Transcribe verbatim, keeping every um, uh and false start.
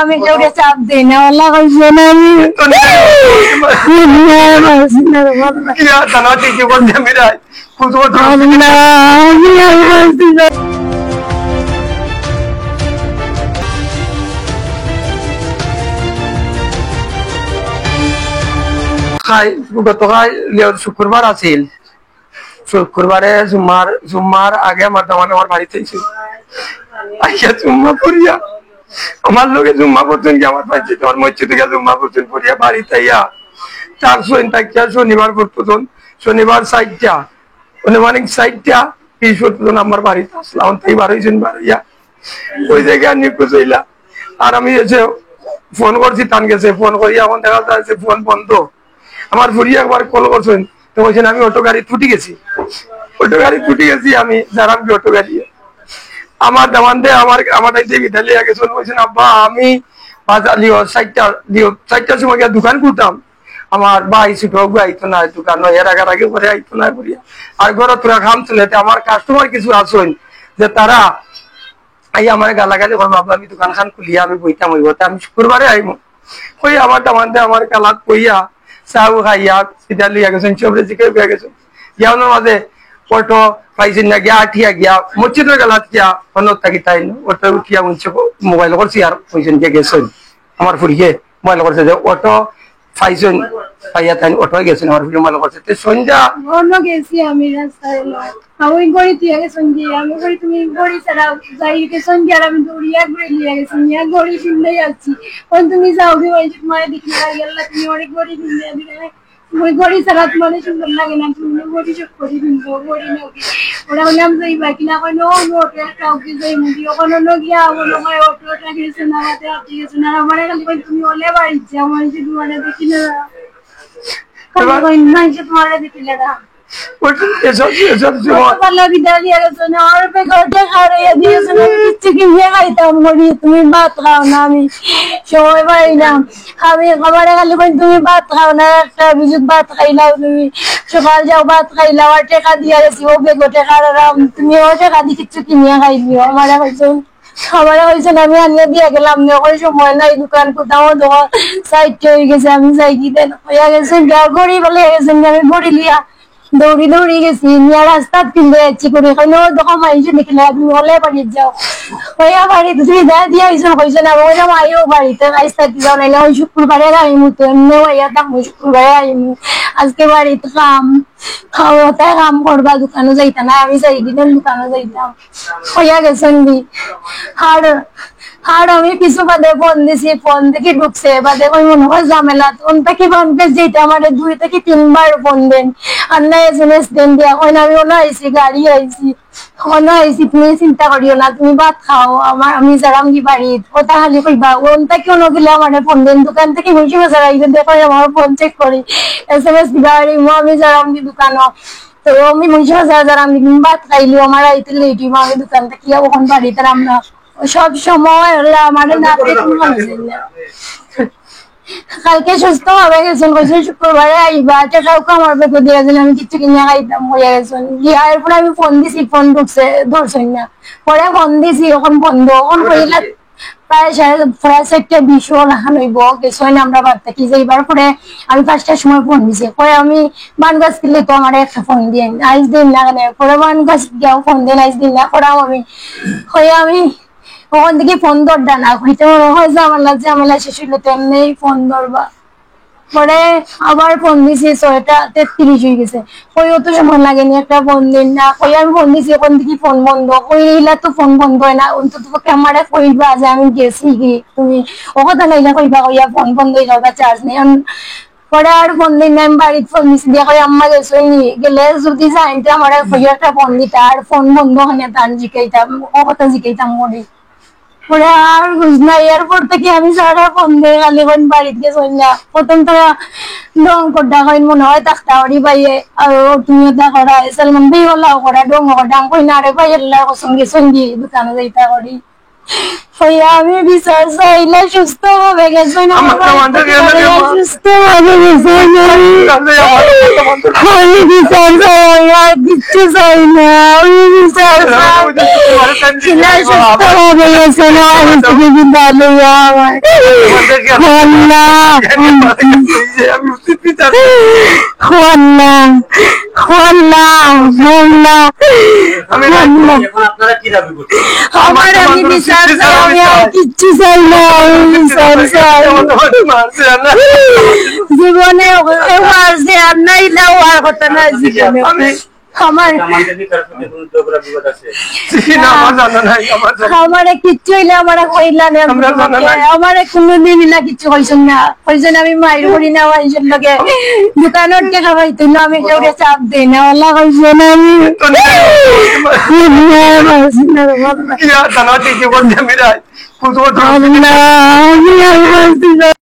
আমি কেউরে চাপ দেই না, আল্লাহ কইছে না আমি। তো না, না, না, না, না। কি আর জানা, কি কি বলতে আমি রাই? কত বড় আল্লাহ, আমি আর পারছি না। খাই, গতকাল শুক্রবার আছিল, শুক্রবারে জুম্মার, জুম্মার আগে আমার দামান আমার বাড়িত আইছে। আইয়া জুম্মা পড়িয়া, আমার লগে জুম্মা পড়ছইন গিয়া আমার বাড়িত, আমার মসজিদে গিয়া জুম্মা পড়ছইন, পড়িয়া বাড়িত আইয়া তার সইন থাকিয়া শনিবার পর্যন্ত, শনিবার চাইরটা, মানে, মানে, চাইরটা বিশ পর্যন্ত আমার বাড়িত আসলা, অন তাই বার হইছইন, বার হইয়া ওই জায়গায় নিখোঁজ হইলা। আর আমি এসে ফোন করছি, তান গেছে ফোন করি, এখন দেখা যাচ্ছে ফোন বন্ধ। আমার ফুরি একবার কল করছইন, তো কইছেন, "আমি অটো গাড়ি ফুটি গেছি, অটো গাড়ি ফুটি গেছি, আমি যারাম কি অটো গাড়ি।" আমার দামান দে, আমার, আমার টাইতে বিদায় লিয়া গেছইন, কইছেন, "আব্বা, আমি বাজার লিও, চাইরটা লিও, চাইরটার সময় গিয়া দোকান খুলতাম, আমার ভাই ছোট ভাই তো নাই দোকান, এর আগে আগে করে আইতো না করিয়া, আর ঘরে তোরা খাম চলে, আমার কাস্টমার কিছু আছইন যে তারা আই আমার গালাগালি করবো, আব্বা, আমি দোকান খান খুলিয়া আমি বইতাম হইব, তা আমি শুক্রবারে আইমু।" কই আমার দামান দে আমার গালাত বইয়া চাও খাইয়া সিধা লইয়া গেছইন, সবরে জিকে গিয়া গেছইন। ইয়ানোর মাঝে অটো পাইছইন না, গিয়া আটিয়া গিয়া মসজিদর গালাত গিয়া হনত থাকি তাইন অটো উঠিয়া উনছে মোবাইল করছি আর কইছেন যে গেছইন। আমার ফুরিয়ে মোবাইল করছে যে অটো পাইছইন, পাইয়া তাইন অটো গেছইন, আমার ফুরিয়ে মোবাইল করছে। তে সন্ধ্যা অন্য গেছি আমি রাস্তায় লো। আমি ঘড়ি তুই আগে সঙ্গে, আমি ঘড়ি তুমি ঘড়ি ছাড়া যাই গেছইন, আর আমি দৌড়িয়া ঘড়ি লিয়ে গেছি, নিয়ে ঘড়ি কিনলেই আসছি। কোন তুমি যাও কি ভাই, তোমার দেখি না, গেল তুমি অনেক ঘড়ি কিনলে দিলে। ওই ঘড়ি ছাড়া তোমার সুন্দর লাগে না, তুমি ঘড়ি চোখ করি কিনবো, ঘড়ি নাকি। ওরা বললাম যে এই বাকি না, কোনো অটো একটা অফিস যাই মুদি, ওখানে অন্য গিয়া বলো ভাই, অটো ওটা গেছে না, আমাদের হাতে গেছে না, আমার খালি কই তুমি ওলে বাড়ি যাও, আমি যে তোমার দেখি না। খালি কই না, যে তোমার দেখি না। ওটা এসব, এসব জীবন। কত ভালো বিদায় দিয়ে গেছো না, আমার পেটে খারাইয়া দিয়েছো না, আমি কিচ্ছু কিনিয়া খাইতাম করি, তুমি ভাত খাও না, আমি সময় পাই না। আমি একেবারে খালি কই, "তুমি ভাত খাও না, একটা বিজুক ভাত খাইলাও তুমি, সকাল যাও ভাত খাইলাও, আর টেকা দিয়া গেছি, ও বেগো টেকা রাখলাম, তুমি ও টেকা দি কিচ্ছু কিনিয়া খাইলিও।" আমারে কইছইন, আমারে কইছইন, "আমি আনিয়া দিয়া গেলাম, নে কই সময় নাই, দোকান কোথাও দোকান সাইড হয়ে গেছে, আমি যাই কি দেন।" হইয়া গেছে, গা ঘড়ি বলে গেছেন, আমি ঘড়ি লিয়া দৌড়ি দৌড়ি গেছি, নিয়া রাস্তাত কিনতে যাচ্ছি করি, কইলো, "ও দেখো, মাইনষে দেখিলে তুমি হলে বাড়িত যাও।" কইয়া বাড়িত তুই যা দিয়া আইসো, কইছে না, "ওই না, মাইও বাড়িতে আইস থাকি যাও, নাইলে ওই শুক্রবারে আইমু, তো এমনি ওইয়া থাকবো, শুক্রবারে আইমু, আজকে বাড়িত কাম, খাওয়া তাই কাম করবা, দোকানো যাইতা না, আমি যাই দিন দোকানো যাইতাম।" কইয়া গেছেন দি। আর, আর আমি কিছু বাদে ফোন দিছি, ফোন দেখি ঢুকছে, বাদে কই মনে হয় ঝামেলা, ফোন থাকি ফোন পেজ যেটা আমারে দুই থাকি তিনবার ফোন দেন, আর না এস এম এস দেন দিয়া, কই না আমি ওলা আইছি, গাড়ি আইছি, ওলা আইছি, তুমি চিন্তা করিও না, তুমি ভাত খাও, আমার, আমি যারাম কি বাড়িত, কথা খালি কইবা, ফোন থাকি অন্য গেলে আমারে ফোন দেন, দোকান থাকি বসে বসে রাখবেন, দেখো আমার ফোন চেক করি, এস এম এস দিবা, আর ইমো আমি যারাম কি দোকানো, তো আমি মহিষা বাজার যারাম কি ভাত খাইলি, আমার আইতে লেট হইব, আমি দোকান থাকি ওখান বাড়িতে রাম না। সব সময় হলো আমারে না পেয়ে তুমি মনে হয় না। কালকে সুস্থ হবে গেছেন, কইছেন শুক্রবারে আইবা, টেকাও আমার বেতন দিয়ে গেছেন, আমি কিছু কিনে খাইতাম, হইয়া গেছেন। গিয়া এরপরে আমি ফোন দিছি, ফোন ঢুকছে, ধরছেন না। পরে ফোন দিছি, এখন বন্ধ, এখন কইলা প্রায় সাড়ে, প্রায় চারটা বিশ ও লাখান হইব, গেছেন আমরা বাড়ি থাকি যাইবার পরে আমি পাঁচটার সময় ফোন দিছি, কই আমি বান গাছ কিনলে তো আমার একটা ফোন দিয়ে আইস দিন না কেন, পরে বান গাছ গিয়াও ফোন দেন আইস দিন না করাও আমি, কই আমি ওখান থেকে ফোন ধরটা না, হইতে মনে হয় ঝামেলা, ঝামেলা শেষ হইলে তো এমনি ফোন ধরবা। পরে আবার ফোন দিছি, ছয়টা তেত্রিশ হয়ে গেছে। কই অত সময় লাগেনি, একটা ফোন দিন না। কই আমি ফোন দিছি, ওখান থেকে ফোন বন্ধ। কই ইলা তো ফোন বন্ধ হয় না, অন্তত পক্ষে আমারে কইবা যে আমি গেছি কি, তুমি ও কথা নাইলে কইবা, কইয়া ফোন বন্ধ হয়ে যাওয়া, চার্জ নেই। পরে আর ফোন দিন না, আমি বাড়িত ফোন দিছি, দিয়া কই আম্মা গেছো নি, গেলে যদি জানতে আমার কইয়া একটা ফোন দিতা, আর ফোন বন্ধ হয় না, তার জিকাইতাম, ও কথা জিকাইতাম মনে। পরে আর বুঝ নাই, এরপর থেকে আমি সারা ফোন দিয়ে খালি কোন বাড়িত গেছি না। প্রথম তো ঢং করডা কইন মনে হয় থাকতা ওরি ভাইয়ে, আর ও তুমিও তা করা, সালমান ভাই ওলাও করা, ঢং করডা, আমি কই না রে ভাই, আল্লাহর কসম গেছি, দোকানো যাইতা করি। হইয়া আমি বিচার চাইলে সুস্থভাবে গেছে না। আমার আমার তো মানতে গেল না রে মা। সুস্থভাবে গেছে না। তাহলে আমার তো মানতে আমি বিচার চাই, আমি আর কিচ্ছু চাই না। আমি বিচার চাই। শিলা সুস্থভাবে গেছে না। আমি তুমি বিদায় লইয়া আমার। আল্লাহ। আমি উচিত বিচার। আল্লাহ। আল্লাহ। আল্লাহ। আমি আল্লাহ। এখন আপনারা কি দাবি করছেন? আমার আমি বিচার চাই, আমি আর কিচ্ছু চাই না, আমি বিচার চাই। জীবনে কেউ মারছে আর নাই, না আর কথা নাই জীবনে। আমি আমার আমাদের কি তার সাথে কোনো ঝগড়া বিবাদ আছে? জি, না, আমার জানা নাই, আমার জানা নাই। আমারে কিচ্ছু হইলে আমারে কইলা না, আমরা জানা নাই। আমারে কোনোদিন না কিচ্ছু কইছেন না, কইছেন আমি মাইর করি না, মাইর লাগে দোকানের টাকা পাইতে না, আমি কেউরে চাপ দেই না, আল্লাহ কইছেন আমি তো নেই। ইয়া, জানা ঠিকই বলছি আমি রাই। আল্লাহ, আমি আর পারছি না।